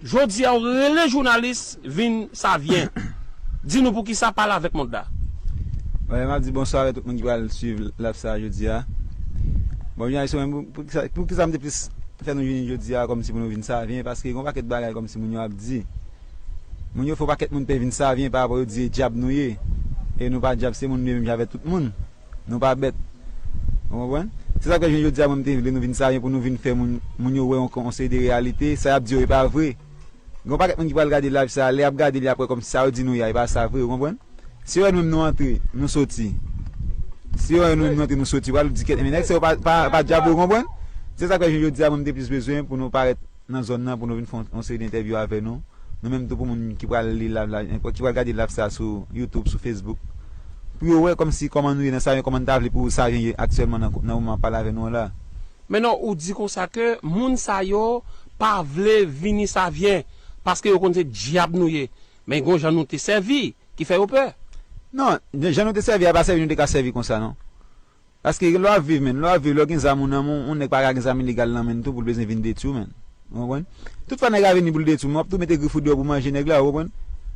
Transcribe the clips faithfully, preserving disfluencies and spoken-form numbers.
Jodi a ou rele jounalis vin Savyen. Di nou poukisa pale avèk mond la. Bon, m ap di bonswa avèk tout moun ki pral swiv live sa jodi a. Bon, jounalis mwen, pou, pou, kisa, pou kisa m te plis fè nou vini jodi a kòmsi pou nou vin Savyen, paske gen yon pakèt bagay kòmsi moun yo ap di. Moun yo fè yon pakèt moun pè vin Savyen pa rapò yo di e dyab nou ye. E nou pa dyab, se moun nou ye menm jan avèk tout moun. Nou pa bèt. Ou konprann? Se sa k fè jounen jodi a mwen m te vle nou vin Savyen pou nou vin fè moun, moun yo wè yon, yon seri de reyalite. Sa y ap di yo e pa vre. Gen yon pakèt moun ki pral gade live sa, lè y ap gade li apre kòmsi sa yo di nou ye a, e pa sa vre, ou konprann? Si yo wè nou menm nou antre, nou soti. Si yo wè nou menm nou antre, nou soti, yo pral di kèt, men nèg sa yo pa, pa, pa dyab, ou konprann? Se sa k fè jounen jodi a mwen m te plis bezwen pou nou parèt nan zòn nan pou nou vin fè yon, yon seri de entèvyou avè nou. Nou menm tou pou moun ki pral li live la, ki pral gade live sa sou YouTube, sou Facebook. Pou yo wè kòmsi kòman nou ye nan Savyen, kòman n ta vle pou Savyen ye aktyèlman nan, nan moman m ap pale avè nou an la. Men non, ou di konsa ke moun sa yo pa vle vini Savyen, paske yo konn se dyab nou ye. Men gon jan nou te sèvi, ki fè yo pè. Non, jan nou te sèvi a pa sèvi nou te ka sèvi konsa non. Paske lè w ap viv, menn, lè w ap viv, lè w gen zam ou nan men w, yon nèg pa ka gen zam ilegal nan men l tou pou l bezwen vin detwi w, menn. Ou konprann? Tout fwa nèg la vini pou l detwi w, men w ap tou mete grif ou deyò pou manje nèg la, ou konprann?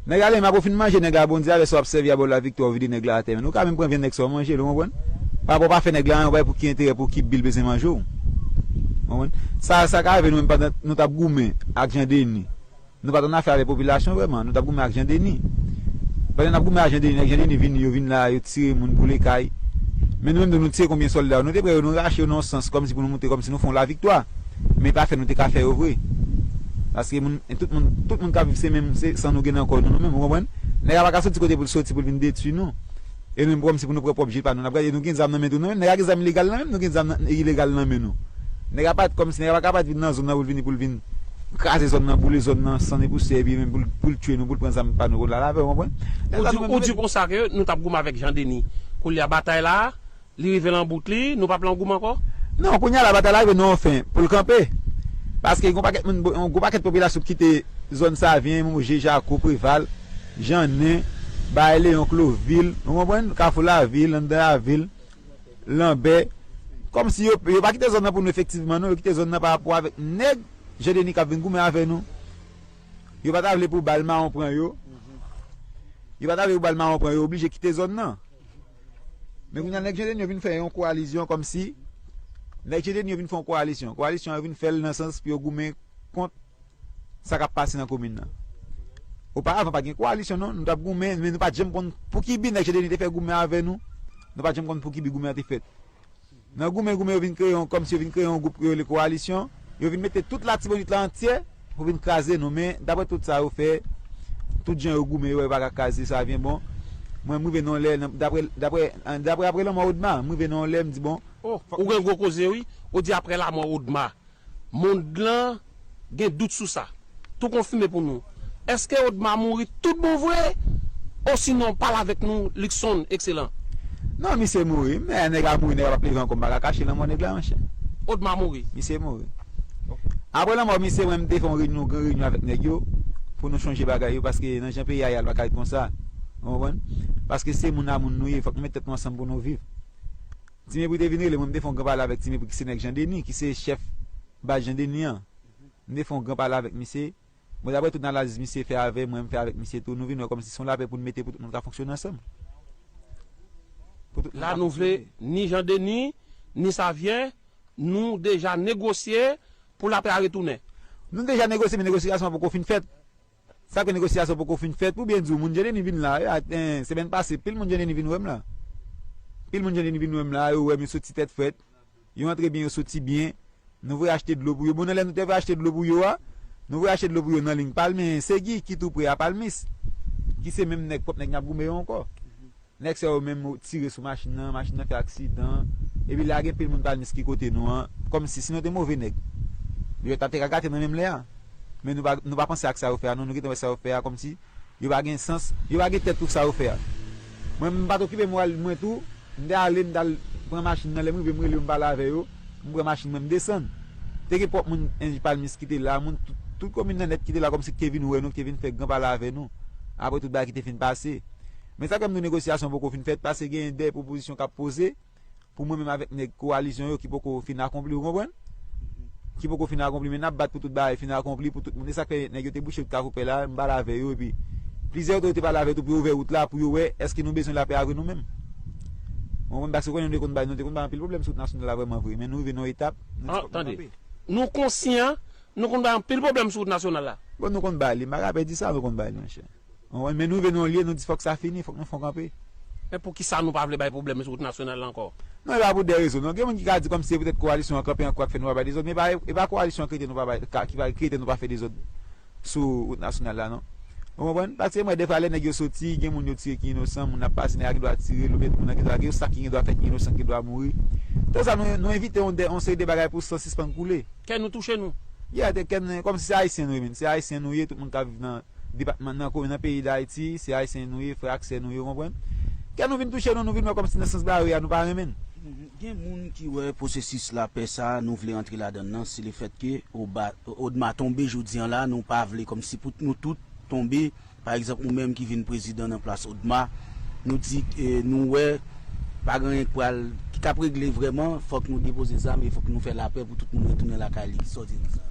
Nèg la, lè m ap fin manje nèg la, bon Dye avè sa w ap sèvi a ba w laviktwa, ou vide nèg la atè, menn. Ou ka menm pran vyann nèg sa w manje l, ou konprann? Pa rapò w pa fè nèg la anyen, ou pa wè pou ki enterè, pou ki bi l bezwen manje w. Ou konprann? Sa, sa ka rive nou menm pandan nou t ap goumen ak Jan Deni. Nou pa t annafè avèk popilasyon vrèman, nou t ap goumen ak Jan Deni. Pandan n ap goumen ak Jan Deni, nèg Jan Deni vini, yo vin la, yo tire moun boule kay. Men nou menm tou, nou tire konbyen sòlda yo, nou te pran yo, nou rache yo nan yon sans, kòmsi pou nou montre, kòmsi nou fè yon laviktwa. Men pa fè nou te ka fè yo vre. Paske moun, tout moun, tout moun k ap viv se menm, se san nou gen nan kò nou, nou menm, ou konprann? Nèg la pa ka soti kote pou l soti, pou l vin detwi nou. E nou menm kòmsi pou nou pran pwòp je pa nou n ap gade, nou gen zam nan men tou, nou menm nèg la gen zam ilegal nan men l, nou gen zam nan, ilegal nan men nou. Nèg la pa t kòmsi, nèg la pa ka pa t vin nan zòn nan pou l vini pou l vin kraze zòn nan, boule zòn nan, san e pousyè, epi menm pou l, pou l tye nou, pou l pran zam pa nou, pou l al avè, ou konprann? Ou di, ou di konsa ke nou t ap goumen avèk Jan Deni. Koulye a batay la, li rive lan bout li, nou p ap lan goumen ankò? Non, kounye a la batay la rive nan yon fen, pou l kanpe. Paske gon pakèt moun, yon gwo pakèt popilasyon kite zòn Savyen, Moje, Jako, Preval, Jannen, Bay Leyon, Klovil, ou konprann? Kafou Lavil, anndan lavil, Lanbè. Kòmsi yo, yo pa kite zòn nan pou nou efektivman, non, yo kite zòn nan pa rapò avèk nèg Jan Deni k ap vin goumen avè nou. Yo pa ta vle pou bal mawon pran yo. Yo pa ta vle pou bal mawon pran yo, yo oblije kite zòn nan. Men kounye a, nèg Jan Deni yo vin fè yon kowalizyon kòmsi, nèg Jan Deni yo vin fè yon kowalizyon. Kowalizyon an yo vin fè l nan sans pou yo goumen kont sa k ap pase nan komin nan. Oparavan, pa t gen kowalizyon non, nou t ap goumen, men nou pa t janm konn pou ki bi nèg Jan Deni te fè goumen avè nou, nou pa t janm konn pou ki bi goumen an te fèt. Nan goumen, goumen, yo vin kreye yon, kòmsi yo vin kreye yon gwoup yo rele kowalisyon, yo vin mete tout Latibonit la antyè pou vin kraze nou, men daprè tout sa yo fè, tout jan yo goumen, yo wè yo pa ka kraze Savyen, bon, mwen m rive nan yon lè, daprè, daprè, daprè apre lanmò Odma, m rive nan yon lè, m di bon. Oh, ou gen gwo koze wi, ou di apre lanmò Odma. Mond lan gen dout sou sa. Tou konfime pou nou. Èske Odma mouri tout bon vre? Osinon, pale avèk nou, Luckson, ekselan. Non, misye mouri. Men nèg la mouri, nèg la p ap leve ankò, m pa ka kache lanmò nèg la, monchè. Odma mouri. Misye mouri. Apre lanmò misye, mwen, m te fè yon reyinyon, gran reyinyon avèk nèg yo, pou nou chonje bagay yo, paske nan jan peyi a ye a, l pa ka ret konsa. Ou konprann? Paske se moun a moun nou ye, fòk nou met tèt nou ansanm pou nou viv. Ti Mepri te vin rele mwen, m te fè yon gran pale avèk Ti Mepri ki se nèg Jan Deni, ki se chèf baz Jan Deni an. M te fè yon gran pale avèk misye. Bon, daprè tout analiz misye fè avè mwen, m fè avèk misye tou, nou vin wè kòmsi se yon lapè pou n mete pou tout moun ka fonksyone ansanm. Pou tout moun ka fonksyone. La nou vle ni Jan Deni, ni Savyen, nou deja negosye pou lapè a retounen. Nou deja negosye, men negosyasyon an poko fin fèt. Sa fè negosyasyon poko fin fèt, pou byen di w, moun Jan Deni vin la, yo, semèn pase, pil moun Jan Deni vin wè m la. Pil moun Jan Deni vin wè m la, yo wè m, yo soti tèt frèt. Yo antre byen, yo soti byen. Nou voye achte dlo pou yo. Bon, nan lè nou te voye achte dlo pou yo a, nou voye achte dlo pou yo nan liy Palmi, Segi, ki tou pre a Palmis, ki se menm nèg, pwòp nèg n ap goumen yo ankò. Nèg sa yo menm tire sou machin nan, machin nan fè aksidan, epi la gen pil moun Palmis ki kote nou an, kòmsi si nou te move nèg, yo ta te ka gate nan menm lè a. Men nou pa, nou pa panse ak sa yo fè a non, nou gentan wè sa yo fè a kòmsi yo pa gen sans, yo pa gen tèt pou sa yo fè a. Mwen, m pa t okipe moral mwen tou, m te ale, m t al pran machin nan, lè m rive, m rele yo, m pale avè yo, m pran machin mwen, m desann. Te gen pwòp moun Palmis ki te la, moun tout, tout komin nan nèt ki te la, kòmsi ki te vin wè nou, ki te vin fè gran pale avè nou, apre tout bagay ki te fin pase. Men sa k fè m di w negosyasyon poko fin fèt, paske gen de pwopozisyon k ap poze pou mwen menm avèk nèg kowalizyon yo ki poko fin akonpli, ou konprann? ki poko fin akonpli, men n ap bat pou tout bagay fin akonpli, pou tout moun. E sa k fè nèg yo te bouche wout Kafou Pè la, m pale avè yo, epi plizyè otorite pale avè yo tou pou yo ouvè wout la, pou yo wè èske nou bezwen lapè a vre nou menm. Ou konprann? Paske konnen nou te konn bay, nou te konn bay anpil pwoblèm sou wout nasyonal la vrèman vre, men nou rive nan yon etap, nou di fòk nou kanpe. Nou konsyan, nou konn bay anpil pwoblèm sou wout nasyonal la. Bon, nou konn bay li, m pa ka pè di sa, nou konn bay li, monchè. Ou konprann? Men nou rive nan yon lye, nou di fòk sa fini, fòk nou fè yon kanpe. Men poukisa nou pa vle bay pwoblèm sou wout nasyonal la ankò? Non, e pa pou de rezon, non. Gen moun ki ka di kòmsi se poutèt koalisyon an kanpe ankò k fè nou pa bay dezòd, men e pa, e pa koalisyon an ki rete nou pa bay, ka, ki pa, ki rete nou pa fè dezòd sou wout nasyonal la, non. Ou konprann? Paske mwen, defwa, lè nèg yo soti, gen moun yo tire ki inosan, moun ap pase, nèg la gen dwa tire l, oubyen moun nan gen dwa, gen yon sa ki gen dwa fèt ki inosan, ki gen dwa mouri. Tout sa, nou, nou evite yon, de, yon seri de bagay pou san sispann koule. Kè nou touche nou. Yeah, te kè n, kòmsi se Ayisyen nou ye, men. Se Ayisyen nou ye, tout moun k ap viv nan depatman nan, komin nan, peyi Dayiti, se Ayisyen nou ye, frè ak sè nou ye, ou konprann? Kè nou vin touche nou, nou vin wè kòmsi nan sans bare a, nou pa renmen n. Gen moun ki wè pwosesis lapè sa a, nou vle antre ladan l nan, se lefètke Oba, Odma tonbe jodi an la, nou pa vle kòmsi pou nou tout tonbe, pa egzanp, ou menm ki vin prezidan nan plas Odma, nou di, eh, nou wè pa gen anyen k pral, ki k ap regle vrèman, fòk nou depoze zam e fòk nou fè lapè pou tout moun retounen lakay li. Sa w di nan sa?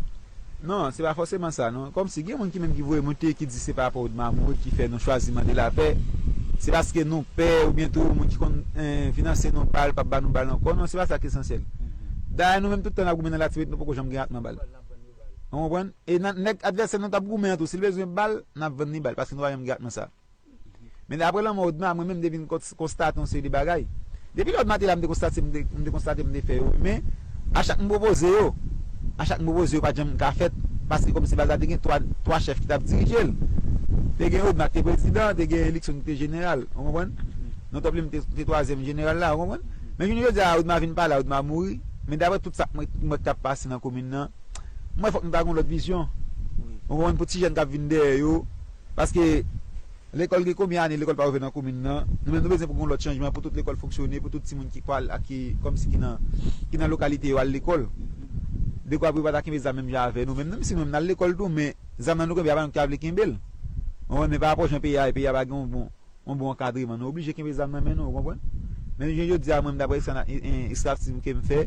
Non, se pa fòseman sa, non. Kòmsi gen moun ki menm ki voye monte, ki di se pa rapò Odma mouri ki fè nou chwazi mande lapè. Se paske nou pè, oubyen tou moun ki konn, eh, finanse nou bal, p ap ba nou bal ankò. Non, se pa sa k esansyèl. Dayè, nou menm tout tan n ap goumen nan Latibonit, nou poko janm gen ratman bal. Ou konprann? E nan, nèg advèsè nou t ap goumen an tou, si l bezwen bal, n ap vann li bal, paske nou pa janm gen ratman sa. Men apre lanmò Odma, mwen menm m te vin kons-, konstate yon seri de bagay. Depi lè Odma te la, m te konstate, m te, m te konstate, m te fè yo. Men, a chak m pwopoze yo, a chak m pwopoze yo, pa t janm ka fèt. Paske kòmsi baz la te gen twa, twa chèf ki t ap dirije l. Te gen Odma ki te prezidan, te gen Elikson ki te jeneral. Ou konprann? Non, Top Lim te, te twazyèm jeneral la, ou konprann? Men jounen jodi a, Odma vin pa la, Odma mouri. Men daprè tout sa k mwen, mwen k t ap pase nan komin nan, m wè fòk nou ta gen yon lòt vizyon. Ou konprann? Pou ti jèn k ap vin dèyè yo. Paske lekòl gen konbyen ane lekòl pa ouvè nan komin nan? Nou menm nou bezwen pou gen yon lòt chanjman, pou tout lekòl fonksyone, pou tout timoun ki pral ak ki, kòmsi ki nan, ki nan lokalite yo al lekòl. Dekwa pou yo pa ta kenbe zam menm jan avè nou menm. Menm si nou menm n al lekòl tou, men zam nan nou kenbe a pa nou ki ta vle kenbe l. Ou konprann? Men pa rapò jan peyi a ye, peyi a pa gen yon bon, yon bon ankadreman. Nou oblije kenbe zam nan men nou, ou konprann? Men jounen jodi a, mwen menm, daprè ekstra-, e, e, expertise ke m fè,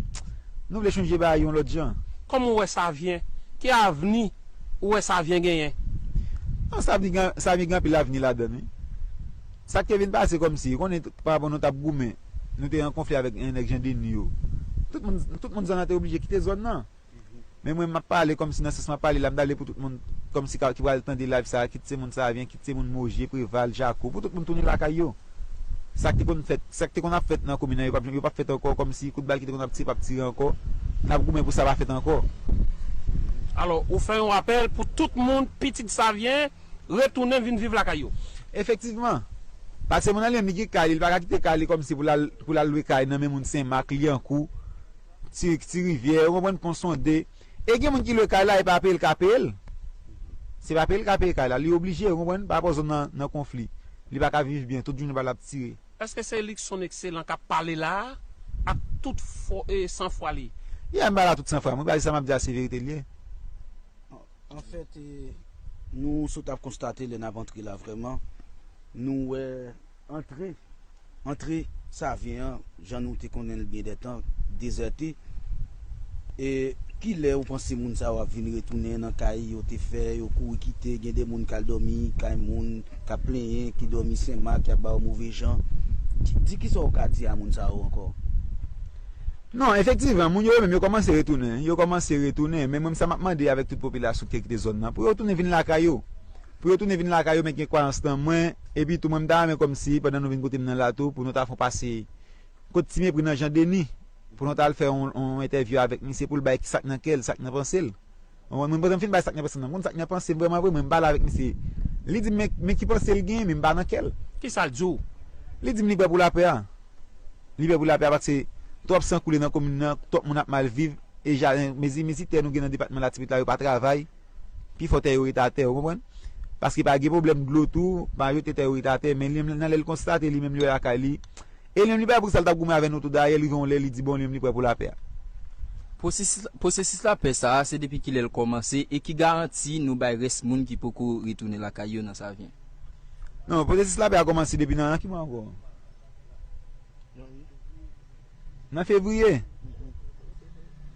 nou vle chanje bagay yon lòt jan. Kòman w wè Savyen? Ki avni ou wè Savyen genyen? Non, Savyen gen, Savyen gen anpil avni ladan l, wi. Sa k te vin pase kòmsi, ou konnen, parapò nou t ap goumen, nou te an konfli avèk, eh, nèg Jan Deni yo. Tout moun, tout moun zòn nan te oblije kite zòn nan. Men mwen, m ap pale kòmsi nan sans m ap pale la, m ta vle pou tout moun kòmsi ka, ki pral tande live sa a, kit se moun Savyen, kit se moun Moje, Preval, Jako, pou tout moun tounen lakay yo. Sa k te konn fèt, sa k te konn ap fèt nan komin nan, yo p ap, yo p ap fèt ankò, kòmsi kout bal ki te konn ap tire, p ap tire ankò. N ap goumen pou sa pa fèt ankò. Alò, ou fè yon apèl pou tout moun, pitit Savyen, retounen vin viv lakay yo. Efektivman. Paske moun nan li menm, li gen kay li, li pa ka kite kay li kòmsi pou l al, pou l al lwe kay nan men moun Senmak, Lyankou, Ti, Ti Rivyè, ou konprann, Pon Sonde. E gen moun ki lwe kay la, e pa peye l ka peye l. Se pa peye l ka peye kay la, li oblije, ou konprann, pa rapò zòn nan, nan konfli. Li pa ka viv byen, tout jounen bal ap tire. Èske se Luckson Excellent k ap pale la a, ak tout fò, e, sanfwa li? Yeah, m pale ak tout sanfwa m wi, paske sa m ap di a se verite l ye. Anfèt, e, nou sot ap konstate lè n ap antre la vrèman, nou wè antre, antre Savyen an, jan nou te konnen l byen dètan, dezète. E kilè ou panse moun sa yo ap vin retounen nan kay yo te fè, yo kouri kite, gen de moun k al dòmi kay moun, k ap plenyen, ki dòmi Senmak, y ap ba yo move jan. Di kisa w ka di a moun sa yo ankò? Non, efektivman, moun yo yo menm yo kòmanse retounen, yo kòmanse retounen, men mwen sa m ap mande avèk tout popilasyon ki te kite zòn nan, pou yo tounen vin lakay yo. Pou yo tounen vin lakay yo, men gen kwayans nan mwen, epi tou mwen m ta renmen kòmsi, pandan nou vin kote m nan la tou, pou nou ta fè yon pase kot Ti Mepri nan Jan Deni, pou nou t al fè yon, yon entèvyou avèk misye, pou l bay sa k nan kè l, sa k nan panse l. Ou konprann? Mwen, pandan m fin bay sa k nan panse m nan, m konn sa k nan panse m vrèman vre, mwen, m pale avèk misye. Li di m, men, men ki panse l gen, men m pa nan kè l. Kisa l di w? Li di m li prè pou lapè a. Li prè pou lapè a, paske twòp san koule nan komin nan, twòp moun ap mal viv, e jaden, mezi, mezi tè nou gen nan depatman Latibonit la, yo pa travay. Pifò tè yo ret atè, ou konprann? Paske pa gen pwoblèm dlo tou, majorite tè yo ret atè, men li menm nan lè l konstate li menm li wè lakay li. E li menm li pa pou sa l t ap goumen avè nou tou dayè, li gen yon lè li di bon li menm li prè pou lapè a. Pwosesis, pwosesis lapè sa a, se depi kilè l kòmanse e ki garanti nou bay rès moun ki poko retounen lakay yo nan Savyen? Non, pwosesis lapè a kòmanse depi nan, nan ki mwa ankò? Nan fevriye.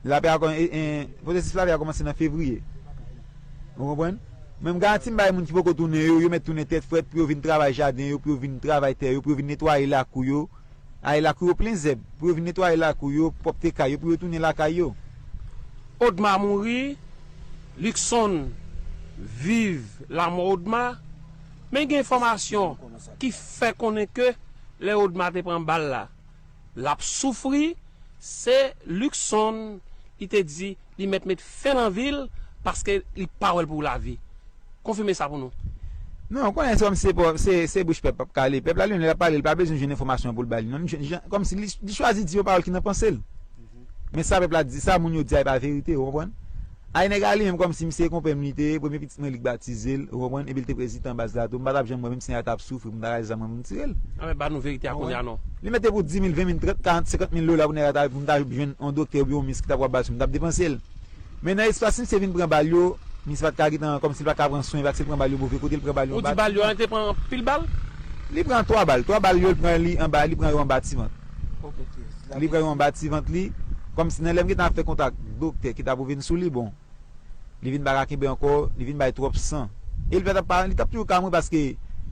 Lapè a kò- e- e- pwosesis lapè a kòmanse nan fevriye. Ou konprann? Men m garanti m bay moun ki poko tounen yo, yo mèt tounen tèt frèt pou yo vin travay jaden yo, pou yo vin travay tè yo, pou yo vin netwaye lakou yo. Ay lakou yo plen zèb, pou yo vin netwaye lakou yo, pwòpte kay yo, pou yo tounen lakay yo. Odma mouri, Luckson viv lanmò Odma, men gen enfòmasyon ki fè konnen ke lè Odma te pran bal la, l ap soufri, se Luckson li te di li mèt met fen nan vi l paske li pa wè l pou lavi. Konfime sa pou nou. Non, ou konnen se kòm se, se, se bouch pèp p ap kale. Pèp la li menm lè l ap pale, li pa bezwen jwenn enfòmasyon pou l ba li. Non, li, jan- kòmsi li, li chwazi di yon pawòl ki nan panse l. Men sa pèp la di, sa moun yo di a e pa verite, ou konprann? Ay nèg a li menm kòmsi misye e konpè m li te ye, premye pitit mwen li k batize l, ou konprann? Epi l te prezidan baz la tou, m pa t ap janm wè menm si nèg la t ap soufri pou m ta rache zam mwen pou m tire l. Anben ba nou verite a kounye a non. Li mèt te pou di mil, ven mil, trant, karant, senkant mil dola pou nèg la ta pou m ta jwenn yon doktè oubyen yon miss ki ta pral bal sou m, m t ap depanse l. Men nan espas misye vin pran bal yo, misye pa t ka gentan, kòmsi l pa t ka pran swen, paske l pran bal yo move kote, l pran bal yo anba. Ou di bal yo a te pran anpil bal? Li pran twa bal. Twa bal yo, li pran li anba, li pran yo anba ti vant. Li pran yo anba ti vant li. Kòmsi nan lè m gentan ap fè kontak doktè ki ta pou vin sou li, bon, li vin pa ka kenbe ankò, li vin bay twòp san. E li pa t ap pa, li t ap toujou ka mouri paske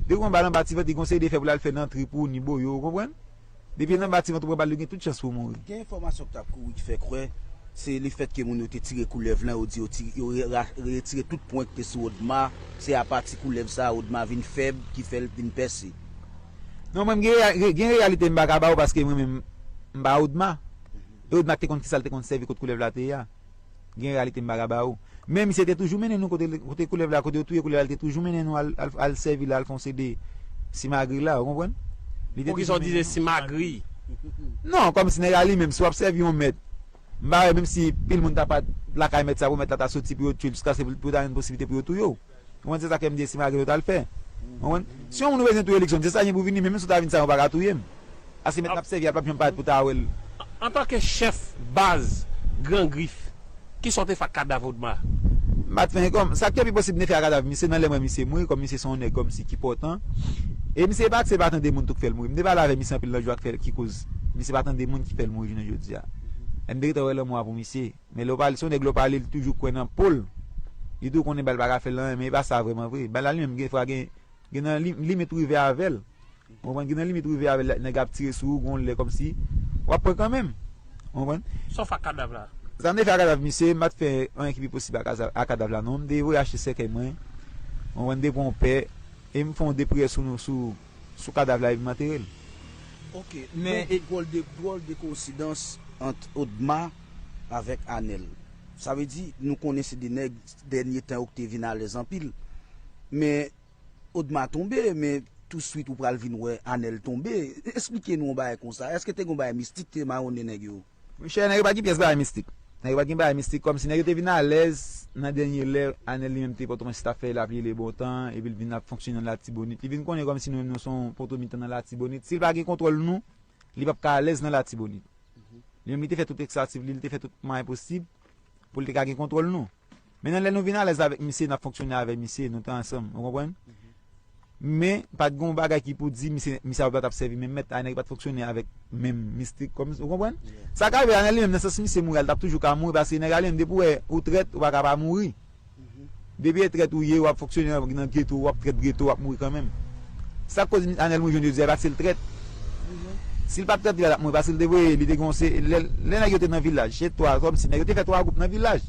depi w pran bal anba ti vant, li gon seri de fè pou l al fè nan trip ou, ni boyo, ou konprann? Depi nan batiman tou pran bal, li gen tout chans pou mouri. Gen enfòmasyon k t ap kouri ki fè kwè se lefètke moun yo te tire koulèv lan, yo di yo ti- yo re- ra- retire tout pwen ki te sou Odma, se apati koulèv sa a Odma vin fèb ki fè l vin pèse. Non, mwen, m gen, reya- gen reyalite m pa ka ba ou paske mwen menm m pa Odma. E Odma ki te konn kisa l te konn sèvi kot koulèv la te ye a. Gen reyalite m pa ka ba ou. Men misye te toujou mennen nou kote, kote koulèv la, kote yo touye koulèv la, li te toujou mennen nou al, al, al sèvi la, al fè yon seri de simagri la, ou konprann? Li te Poukisa w di se simagri? Non, kòmsi nèg la li menm, si w ap sèvi yon mèt, m pa wè menm si pil moun ta pa lakay mèt sa pou mèt la ta soti pou yo tchwe l, jiskaske pou, pou ta jwenn posiblite pou yo touye w. Ou konprann? Se sa k fè m di e simagri yo t al fè. Ou konprann? Si yon moun ou bezwen touye Luckson, se sa gen pou vini, men menm si w ta vin sa yo pa ka touye m. Paske mèt n ap sèvi a p ap janm parèt pou ta wè l. Antanke chèf baz Gran Grif, kisa w te fè ak kadav Odma? M pa t fè ankò. Sa k te pi posib m te fè a kadav misye nan lè m wè misye mouri, kòm misye se yon nèg kòmsi ki pòtan. E misye pa t se pa tande moun tou k fè l mouri. M te pale avè misye anpil nan jou a k fè l ki koz misye pa tande moun ki fè l mouri jounen jodi a. E m te gentan wè lanmò a pou misye. Men lè w pale, se yon nèg lè w pale, li toujou kwè nan po l. Li tou konnen bal pa ka fè l anyen, men e pa sa vrèman vre. Bal la li menm gen fwa gen, gen nan li, limit ou rive avè l. Ou konprann? Gen nan limit ou rive avè l, nèg ap tire sou ou, gon lè kòmsi w ap pran kanmenm. Ou konprann? Sa w fè ak kadav la? Sa m te fè ak kadav misye, m pa t fè anyen ki pi posib ak, a kadav la non. M te voye achte sèkèy mwen. Ou konprann? M te pran yon pè e m fè yon de priyè sou, sou, sou kadav la epi m antere l. Ok, men e dwòl de, dwòl de koyensidans ant Odma avèk Anèl. Sa vle di, nou konnen se de nèg dènye tan yo ki te vin alèz anpil. Men Odma tonbe, men touswit ou pral vin wè Anèl tonbe. Esplike nou yon bagay konsa. Èske te gen yon bagay mistik te mawonnen nèg yo? Monchè, nèg yo pa t gen pyès bagay mistik. Nèg yo pa t gen bagay mistik, kòmsi nèg yo te vin alèz nan dènye lè, Anèl li menm te Pòtoprens, li t ap fè lapli, le bon tan, epi l vin ap fonksyone nan Latibonit. Li vin konnen kòmsi nou menm nou se yon poto mitan nan Latibonit. Si l pa gen kontwòl nou, li p ap ka alèz nan Latibonit. Li menm li te fè tout tentativ li, li te fè tout mwayen posib pou l te ka gen kontwòl nou. Men nan lè nou vin alèz avèk misye, n ap fonksyone avè misye, nou te ansanm, ou konprann? Men, pa t gen yon bagay ki pou di misye, misye pa t ap sèvi menm mèt, Anèl pa t fonksyone avèk menm mistik, kòm, ou konprann? Sa ka rive Anèl li menm, nan sans misye mouri a, li t ap toujou ka mouri, paske nèg la li menm, depi w wè ou trèt, ou pa ka pa mouri. Depi e trèt ou ye, w ap fonksyone nan, nan geto, w ap trèt geto, w ap mouri kanmenm. Sa k koz Anèl mouri jounen jodi a, e pa paske l trèt. Si l pa t trèt, li pa t ap mouri, paske l te voye, li te gon se, lè, lè nèg yo te nan vilaj, se twa, kòmsi nèg yo te fè twa gwoup nan vilaj.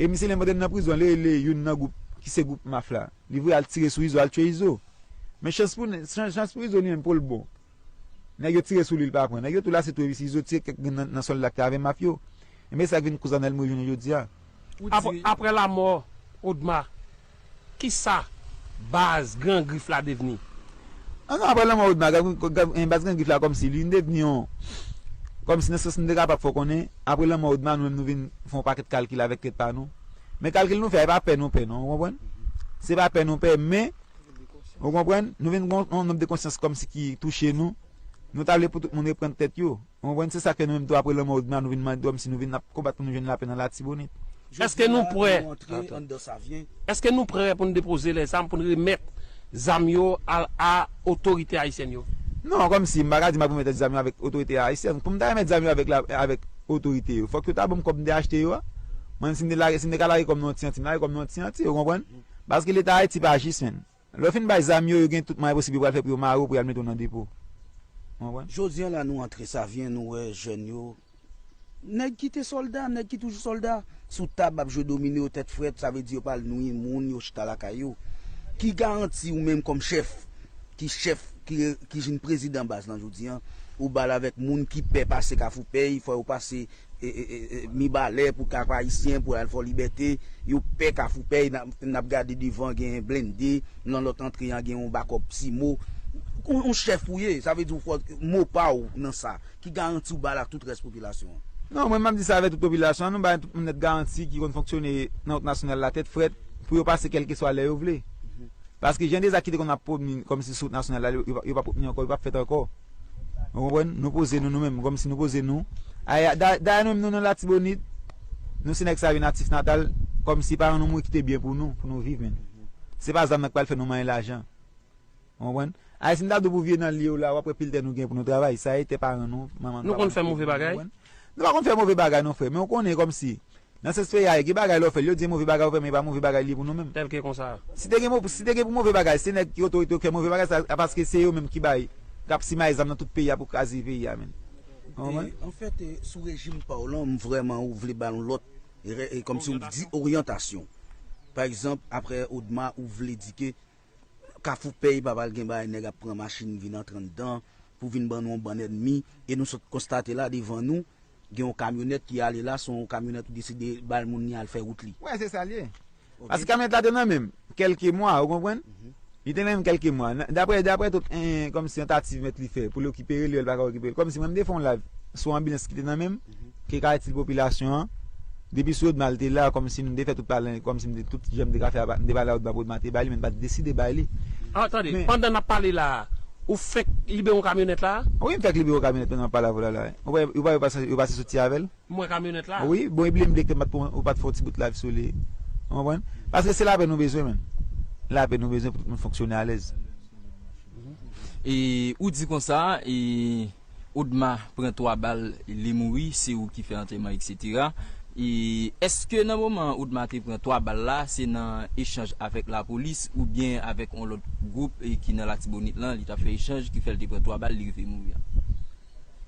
E misye li menm pandan l nan prizon, li rele youn nan gwoup, ki se gwoup Maf la. Li voye al tire sou Izo, al tchwe Izo. Men chans pou, chans, chans pou Izo li menm, po l bon. Nèg yo tire sou li, li pa pran. Nèg yo tou lase tou, epi Izo tire kèk grenn nan, nan sòlda k te avè Maf yo. Enben, se sa k vin koz Anèl mouri jounen jodi a. Apre, apre lanmò Odma, kisa baz Gran Grif la devni? Ah non, apre lanmò Odma, Gran- Gran- en, baz Gran Grif la kòmsi li vin devni yon, kòmsi nan sans m te kapab fè w konnen, apre lanmò Odma, nou menm nou vin fè yon pakèt kalkil avèk tèt pa nou. Men kalkil nou fè a, e pa pè nou pè non, ou konprann? Se pa pè nou pè, men, ou konprann? Nou vin gon yon nòb de konsyans kòmsi ki touche nou. Nou ta vle pou tout moun reprann tèt yo. Ou konprann? Se sa k fè nou menm tou apre lanmò Odma, nou vin mande kòmsi nou vin ap konbat pou nou jwenn lapè nan Latibonit. Èske nou prè? Èske nou prè pou n depoze lèzam, pou n remèt zam yo a, a otorite ayisyèn yo? Non, kòmsi m pa ka di m ap remèt zam yo avèk otorite ayisyèn. Pou m ta remèt zam yo avèk la, avèk otorite yo. Fòk yo ta ban m kòb m te achte yo a. Mwen, si m te lage, si m te ka lage kòb nan yon ti anti, m lage kòb nan yon ti anti, ou konprann? Paske Leta Ayiti pa jis, menn. Lè w fin bay zam yo, yo gen tout mwayen posib yo pral fè pou yo mare w, pou y al mete w nan depo. Ou konprann? Jodi a la, nou antre Savyen, nou wè jèn yo. Nèg ki te sòlda, nèg ki toujou sòlda, sou tab ap jwe domino yo tèt frèt, sa vle di yo pa al nwi moun, yo chita lakay yo. Ki garanti ou menm kòm chèf, ki chèf, ki, ki jwenn prezidan baz lan jodi a, ou ba l avèk moun ki pè pase Kafou Pèy, fò yo pase e, e, e, e, Mibalè pou Kap Ayisyen, pou al Fò Libète, yo pè Kafou Pèy, n ap, n ap gade devan gen blende, nan lòt antre an gen yon bakòp Simo. Yon, yon chèf ou ye, sa vle di w fò mo pa w nan sa. Ki garanti w ba l ak tout rès popilasyon an? Non, mwen m ap di sa avèk tout popilasyon an, nou bay tout moun nèt garanti ki konn fonksyone nan wout nasyonal la tèt frèt pou yo pase kèlkeswa lè yo vle. Paske jan de zak ki te konn ap pwomni kòmsi sou wout nasyonal la, yo, yo, yo p ap pwomni ankò, yo p ap fèt ankò. Ou konprann? Nou poze nou, nou menm, kòmsi nou poze nou. Ay, da- Dayè nou menm nou nan Latibonit, nou se nèg sa yo natif natal, kòmsi pa rann nou mouri kite byen pou nou, pou nou viv, menn. Se pa zam nan k pral fè nou manyen lajan. Ou konprann? Ay, si m ta di w pou vye nan lye w la, w ap wè pil tè nou gen pou nou travay. Sa e tè paran nou, manman nou, papa nou. Nou konn fè move bagay? Ou konprann? Nou pa konn fè move bagay non, frè, men ou konnen kòmsi nan sans peyi a ye, gen bagay lè w fè l, yo di e move bagay ou fè, men e pa move bagay li ye pou nou menm. Tèlke konsa. Si te gen mo-, si te gen pou move bagay, se nèg ki otorite yo k fè move bagay sa, paske se yo menm ki bay, k ap simaye zam nan tout peyi a pou kraze peyi a, menn. Ou konprann? E, anfèt, e, sou rejim pa w lan, m vrèman ou vle ba nou lòt, e, e, kòmsi w di oryantasyon. Pa egzanp, aprè Odma, ou vle di ke Kafou Pèy pa pral gen bagay nèg ap pran machin vin antre anndan pou vin ban nou yon bann ènmi, e nou sot konstate la devan nou, gen yon kamyonèt ki ale la, se yon kamyonèt ou deside ba l moun li al fè wout li. Wè, se sa l ye. Ok. Paske kamyonèt la te nan men m kèlke mwa, ou konprann? Mhm. Li te nan men m kèlke mwa. Nan- Daprè, daprè tout, en, kòmsi tantativ mèt li fè pou l rekipere l, yo, l pa ka rekipere l. Kòmsi mwen, m te fè yon live sou anbilans ki te nan men m, mhm, ki ka itil popilasyon an. Depi sou Odma l te la, kòmsi m te fè tout pale, kòmsi m te tout jan m te ka fè a, m te pale a Odma pou Odma te bay li, men m pa t deside bay li. Ah, tande, men pandan n ap pale la, ou fèk libere yon kamyonèt la? Wi, m fèk libere yon kamyonèt pandan m ap pale avè w la, la. Ou pa, ou pa, yo pase, yo pase soti avè l? M wè kamyonèt la. Wi, bon, epi m te, ou pa t, ou pa t fè yon ti bout live sou li. Ou konprann? Paske se lapè nou bezwen, menn. Lapè nou bezwen pou tout moun fonksyone alèz. E ou di konsa, e Odma pran twa bal, li mouri, se ou ki fè antèman, etsetera. E èske nan moman Odma te pran twa bal la, se nan echanj avèk lapolis oubyen avèk yon lòt gwoup, e ki nan Latibonit lan, li t ap fè echanj ki fè l te pran twa bal, li rive mouri a?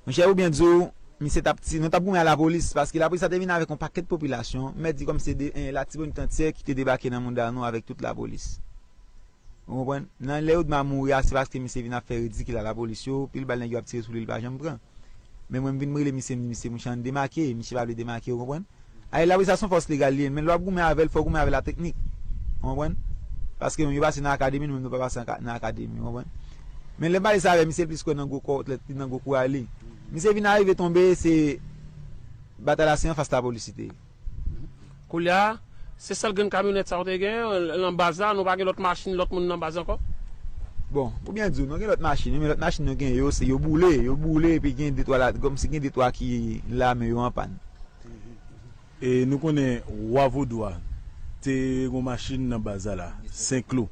Monchè, ou byen di w, misye t ap ti-, nou t ap goumen a lapolis, paske lapolis la te vin avèk yon pakèt popilasyon, mèt di kòmsi se de, en, Latibonit antyè ki te debake nan mounda nou avèk tout lapolis. Ou konprann? Nan lè Odma mouri a, se paske misye vin ap fè ridikil a lapolis yo, pil bal nèg yo ap tire sou li, li pa janm pran. Men mwen, m vin rele misye, m di misye, monchè, ann demake, misye pa vle demake, ou konprann? Ay, lapolis la se yon fòs legal li ye, men lè w ap goumen avè l, fò w goumen avè l a teknik. Ou konprann? Paske yo pase nan akademi, nou menm nou pa pase nan ka-, nan akademi, ou konprann? Men lè m pale sa avè misye, l plis kwè nan gwo kò, nan gwo kouraj li. Misye vin arive tonbe, se batay la se anfas lapolis li te ye. Koulye a, se sèl grenn kamyonèt sa ou te gen nan baz la, nou pa gen lòt machin, lòt moun nan baz ankò? Bon, pou byen di w, nou gen lòt machin, wi, men lòt machin nou gen yo, se yo boule, yo boule, epi gen de twa la, kòmsi gen de twa ki la, men yo an pàn. E nou konnen Wa Vodou a te gon machin nan baz la la, Senklo.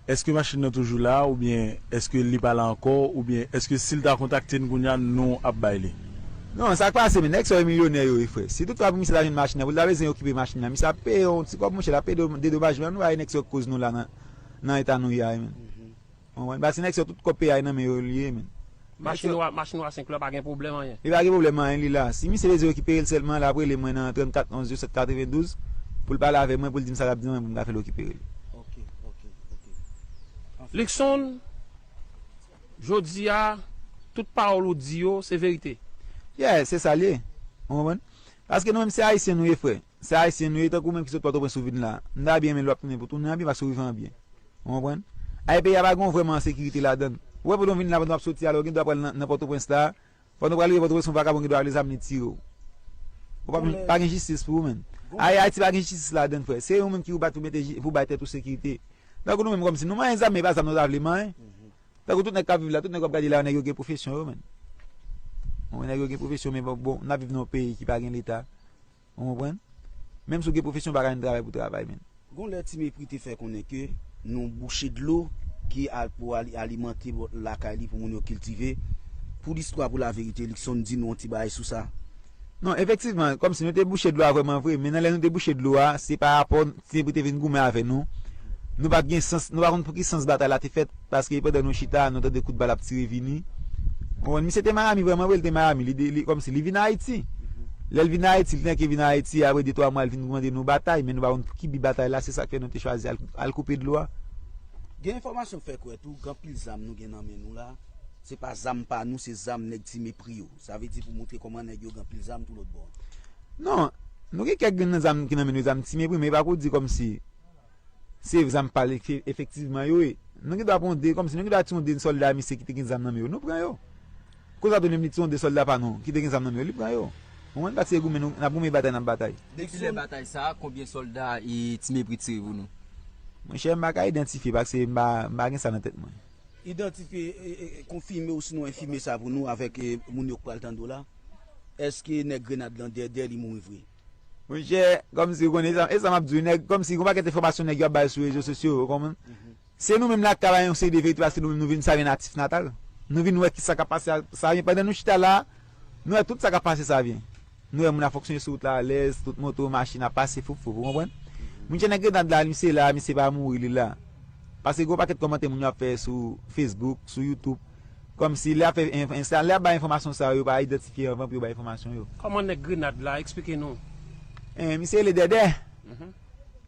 Èske machin nan toujou la, oubyen èske li pa la ankò, oubyen èske si l ta kontakte n kounye a, nou ap bay li? Non, sa k pase, men nèg sa yo milyonè yo ye, frè. Si toutfwa pou misye ta jwenn machin nan, pou l ta bezwen okipe machin nan, misye ap peye yon ti kòb, monchè, l ap peye do-, dedomajman. Nou pa wè nèg sa yo k koz nou la nan, nan eta nou ye a, men. Ou konprann? Paske nèg sa yo tout kòb peyi a nan men yo li ye, men. Machin Wa, machin Wa Senklo pa gen pwoblèm anyen. Li pa gen pwoblèm anyen, li la. Si misye bezwen rekipere l sèlman, l ap rele mwen nan trannkat onz zewo sèt katrevendouz pou l pale avè mwen, pou l di m sa l ap di mwen, pou m ka fè l rekipere l. Ok, ok, ok. Anfen. Luckson, jodi a, tout pawòl ou di yo, se verite. Yeah, se sa l ye. Ou konprann? Paske nou menm se Ayisyen nou ye, frè. Se Ayisyen nou ye, tankou menm ki sot Pòtoprens ou vin la. M ta byen, men lè w ap tounen pou tounen an byen, paske w rive an byen. Ou konprann? Ay, peyi a pa gen vrèman sekirite ladan l. Ou wè, pandan w vin la, pandan w ap soti a, lè w gen dwa pral nan, nan Pòtoprens la, pandan w pral rive Pòtoprens, yon vagabon gen dwa rale zam li tire w. Ou pa, pa gen jistis pou ou, menn. Ay, Ayiti pa gen jistis ladan l, frè. Se ou menm ki pou bat pou mete ji-, pou bay tèt ou sekirite. Tankou nou menm kòmsi nou manyen zam, men e pa zam nou ta vle manyen. Tankou tout nèg k ap viv la, tout nèg w ap gade la yo, nèg yo gen pwofesyon yo, menn. Bon, nèg yo gen pwofesyon, men bon, bon, n ap viv nan yon peyi ki pa gen Leta. Ou konprann? Menm si w gen pwofesyon, w pa ka jwenn travay pou travay, menn. Gon lè Ti Mepri te fè konnen ke nou bouche dlo ki al pou ali-, alimante bò lakay li pou moun yo kiltive. Pou listwa, pou laverite, Luckson di nou yon ti bagay sou sa. Non, efektivman, kòmsi nou te bouche dlo a vrèman vre, men nan lè nou te bouche dlo a, se pa rapò Tinèbri te vin goumen avè nou. Nou pa t gen sans, nou pa konn pou ki sans batay la te fèt, paske pandan nou chita, nou tande kout bal ap tire vini. Ou konprann? Misye te Miami vrèman vre, li te Miami, li, de- li kòmsi li vin Ayiti. Lè l vin Ayiti, li te vin Ayiti, apre de twa mwa, l vin mande nou batay, men nou pa konn pou ki bi batay la, se sa k fè nou te chwazi al, al koupe dlo a. Gen enfòmasyon fè kwè tou, gen anpil zam nou gen nan men nou la, se pa zam pa nou, se zam nèg Ti Mepri yo. Sa vle di pou montre kòman nèg yo gen anpil zam tou lòt bò. Non, nou gen kèk grenn nan zam ki nan men nou, zam Ti Mepri, men e pa pou di kòmsi se zam pa l efektivman yo ye. Nou gen dwa pran de, kòmsi nou gen dwa tiye yon de sòlda misye ki te gen zam nan men yo, nou pran yo. Kounye a tou menm li tiye yon de sòlda pa nou ki te gen zam nan men yo, li pran yo. Ou konprann? Paske goumen nou, n ap goumen batay n ap batay. Depi lè batay sa, konbyen sòlda e Ti Mepri tire pou nou? Monchè, m pa ka idantifye paske m pa, m pa gen sa nan tèt mwen. Idantifye, e, e, konfime osinon enfime sa pou nou avèk e, moun yo k pral tande w la. Èske nèg grenad lan dèdè li mouri vre? Monchè, kòmsi ou konnen sa, e sa m ap di w, nèg, kòmsi gon pakèt enfòmasyon nèg yo ap bay sou rezo sosyo, ou konprann? Se nou menm la k ka bay yon seri de verite paske nou menm nou vin sa vin natif natal. Nou vin wè ki sa k ap pase a Savyen. Pandan nou chita la, nou wè tout sa k ap pase Savyen. Nou wè moun ap fonksyone sou wout la alèz, tout moto, machin ap pase fouf fouf, ou konprann? Monchè, nèg grenad la, misye la, misye pa mouri, li la. Paske gon pakèt kòmantè moun yo ap fè sou Facebook, sou YouTube. Kòmsi lè ap fè lè ap bay enfòmasyon sa yo, yo pa idantifye anvan pou yo bay enfòmasyon yo. Kòman nèg grenad la? Eksplike nou. En, misye rele Dèdè.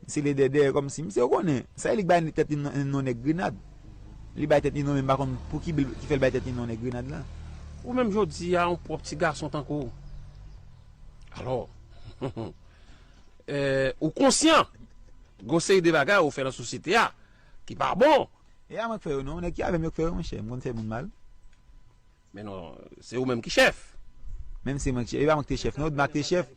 Misye rele Dèdè, kòmsi misye ou konnen. Sa e li k bay tèt li non nèg grenad. Li bay tèt li non men m pa konn pou ki bil ki fè l bay tèt li non nèg grenad la. Ou menm jodi a yon pwòp ti gason tankou w. Alò, ou konsyan gon seri de bagay ou fè nan sosyete a ki pa bon. E pa mwen k fè yo non, nèg ki avè m yo k fè yo monchè, m konn fè moun mal. Men non, se ou menm ki chèf. Menm se mwen ki chèf. E pa mwen ki te chèf non, Odma ki te chèf.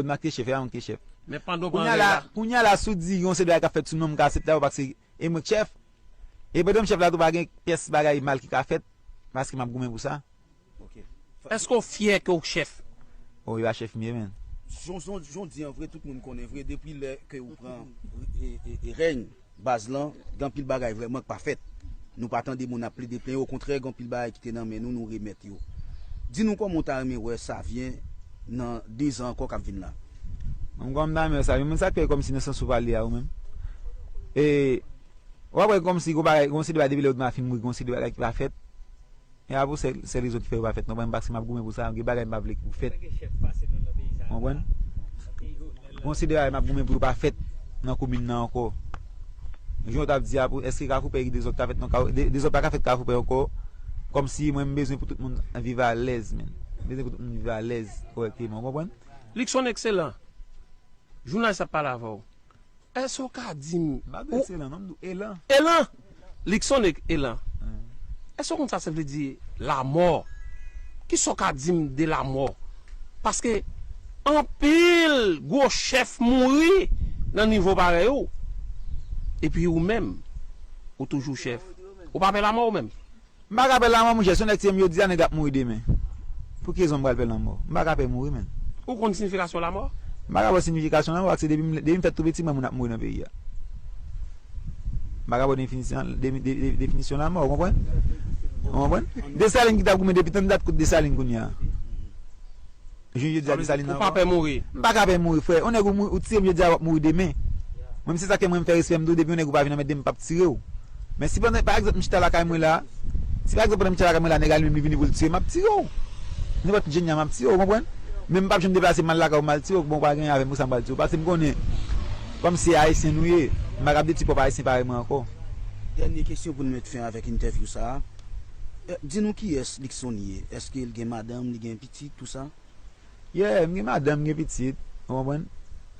Odma ki te chèf, e pa mwen ki te chèf. Men pandan w pran rèl la. Kounye a la, si w di yon seri de bagay k ap fèt sou non m, m ka aksepte avè w paske e mwen k chèf. E pandan m chèf la tou pa gen pyès bagay mal ki ka fèt paske m ap goumen pou sa. Èske w fyè ke w chèf? Oh, e pa chèf m ye, menn. Jan w di an vre, tout moun konnen vre, depi lè ke ou pran rèy baz lan, gen anpil bagay vrèman k pa fèt. Nou pa tande moun ap plede plenyen, okontrè, gen anpil bagay ki te nan men nou, nou remèt yo. Di nou kòman w ta renmen wè Savyen nan dezan ankò k ap vin la? Mwen, kòman m ta renmen wè Savyen? Moun sa k fè kòmsi nan sans ou pale a, ou menm. E, w ap wè kòmsi gon bagay, gon seri de bagay depi lè Odma fin mouri, gon seri de bagay ki pa fèt. E a pou sèl, sèl rezon ki fè yo pa fèt, nou konprann, paske m ap goumen pou sa, gen bagay m pa vle ki fèt. Konprann? Gon seri de bagay m ap goumen pou yo pa fèt nan komin nan ankò. Jan w t ap di a, pou, èske Kafoupè gen dezòd ka fèt nan Ka-, de-, dezòd pa ka fèt Kafoupè ankò. Kòmsi mwen m bezwen pou tout moun viv alèz, menn. M bezwen pou tout moun viv alèz kòrèkteman, ou konprann? Luckson Excellent, jounalis ap pale avè w. Èske w ka di m. M pa di w ekselan non, m di w elan. Elan! Luckson Elan. Èske w konn sa sa vle di lamò? Kisa w ka di m de lamò? Paske anpil gwo chèf mouri nan nivo parèy ou. Epi ou menm, ou toujou chèf. Ou pa pè lamò ou menm? M pa ka pè lamò monchè, si yon nèg tiye m jodi a, nèg la ap mouri demen. Pou ki rezon m pral pè lanmò? M pa ka pè mouri, menn. Ou konn siyifikasyon lamò? M pa ka ba w siyifikasyon lamò, paske depi m, depi m fèt tou piti, m wè moun ap mouri nan peyi a. M pa ka ba w definisyon, de, de, de, definisyon lamò, ou konprann? Ou konprann? Desalin ki t ap goumen depi tann dat kot Desalin kounye a. Jounen jodi a Desalin nan. Ou pa pè mouri? M pa ka pè mouri, frè. Yon nèg ou, ou tiye m jodi a, w ap mouri demen. Mwen, se sa k fè mwen, m fè respè m tou, depi yon nèg ou pa vin anmède m, m p ap tire w. Men si pandan, pa egzanp, m chita lakay mwen la, si pa egzanp, pandan m chita lakay mwen la, nèg a li menm li vini pou l tiye m, m ap tire w. Nenpòt ki jan m ap tire w, ou konprann? Men m p ap janm deplase m al lakay ou, m al tire w, bon, ou pa gen avè m, pou sa m pral tire w. Paske m konnen, kòm se Ayisyen nou ye, m pa ka ap detwi pwòp Ayisyen parèy mwen ankò. Dènye kesyon pou n met fen avèk entèvyou sa a. Di nou kiyès Luckson ye? Èske l gen madanm, li gen pitit, tou sa? Yeah, m gen madanm, m gen pitit, ou konprann?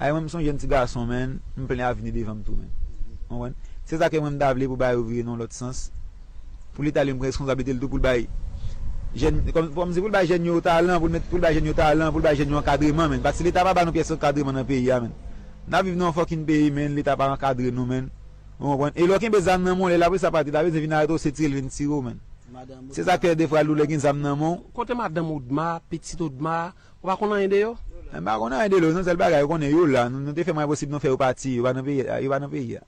Ay, mwen, m se yon jèn ti gason, menn, m plen avni devan m tou, menn. Ou konprann? Se sa ke mwen, m ta vle pou bagay yo vire nan yon lòt sans. Pou Leta li menm pran reskonsablite l tou pou l bay jèn, kòm, kòmsi pou l bay jèn yo talan, pou l met, pou l bay jèn yo talan, pou l bay jèn yo ankadreman, menn. Paske Leta pa ba nou pyès ankadreman nan peyi a, menn. N ap viv nan yon fucking peyi, menn, Leta pa ankadre nou, menn. Ou konprann? E lè w kenbe zam nan men w, lè lapolis ap arete w, la bezwen vin arete w, se tire l vin tire w, menn. Se sa k fè defwa lou lè gen zam nan men w. Kote madanm Odma, pitit Odma, ou pa konn anyen de yo? M pa konn anyen de yo, se yon sèl bagay, ou konnen yo la. Nou, nou te fè mwayen posib nou fè yo pati, yo pa nan peyi a, yo pa nan peyi a.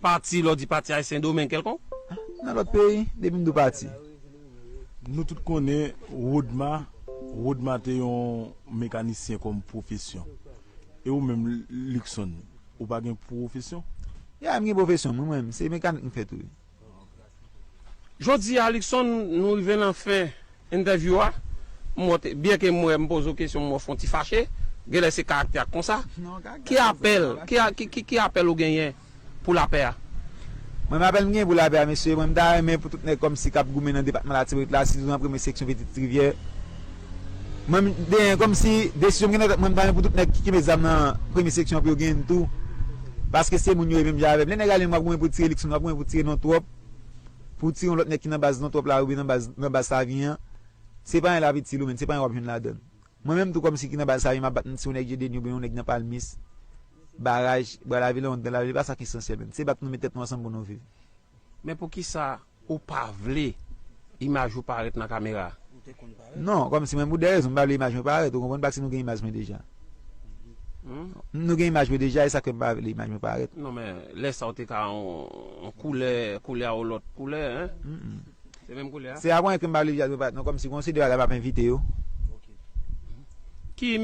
Pati, lè w di pati a, se yon domèn kèlkonk? Nan lòt peyi, depi m di w pati. Nou tout konnen Odma Rodma te yon mekanisyen kòm pwofesyon. E ou menm, Luckson, ou pa gen pwofesyon? Ya, m gen pwofesyon, mwen, mwen, se mekanik m fè tou. Jodi a, Luckson, nou rive nan fen entèvyou a. M wè w te, byen ke m wè m poze w kesyon, m wè w fè yon ti fache. Genlè se karaktè a k konsa. Ki apèl, ki, a- ki, ki, ki apèl ou genyen pou lapè a? Mwen, apèl m gen pou lapè a, mesye, mwen, m ta renmen pou tout nèg kòmsi k ap goumen nan depatman Latibonit la, sitou nan premye seksyon Pitit Rivyè. Mwen, m gen kòmsi desizyon m gen nan tèt mwen, m ta renmen pou tout nèg ki kenbe zam nan premye seksyon pou yo genyen l tou. Paske se moun yo ye menm jan avè m. Lè nèg ale, w ap goumen pou tire Luckson, w ap goumen pou tire non twòp, pou tire yon lòt nèg ki nan baz non twòp la, oubyen nan baz, nan baz Savyen an. Se pa anyen l ap itil ou menm, se pa anyen w ap jwenn ladan l. Mwen menm tou kòmsi ki nan baz Savyen, m ap bat si yon nèg Jedeni oubyen yon nèg nan Palmis, Baraj, Bwa Lavil, Wonn, Gran Lavil, e pa sa k esansyèl menm. Se bat nou met tèt nou ansanm pou nou viv. Men poukisa ou pa vle imaj ou parèt nan kamera? Non, kòmsi mwen pou de rezon, m pa vle imaj mwen parèt, ou konprann, paske nou gen imaj mwen deja. Nou gen imaj mwen deja, e sa k fè m pa vle imaj mwen parèt. Non, men lè sa w te ka yon, yon koulè, koulè a yon lòt koulè, en? Se menm koulè a? Se apre ke m pa vle imaj mwen parèt, non, kòmsi gon seri de bagay m ap envite yo. Ki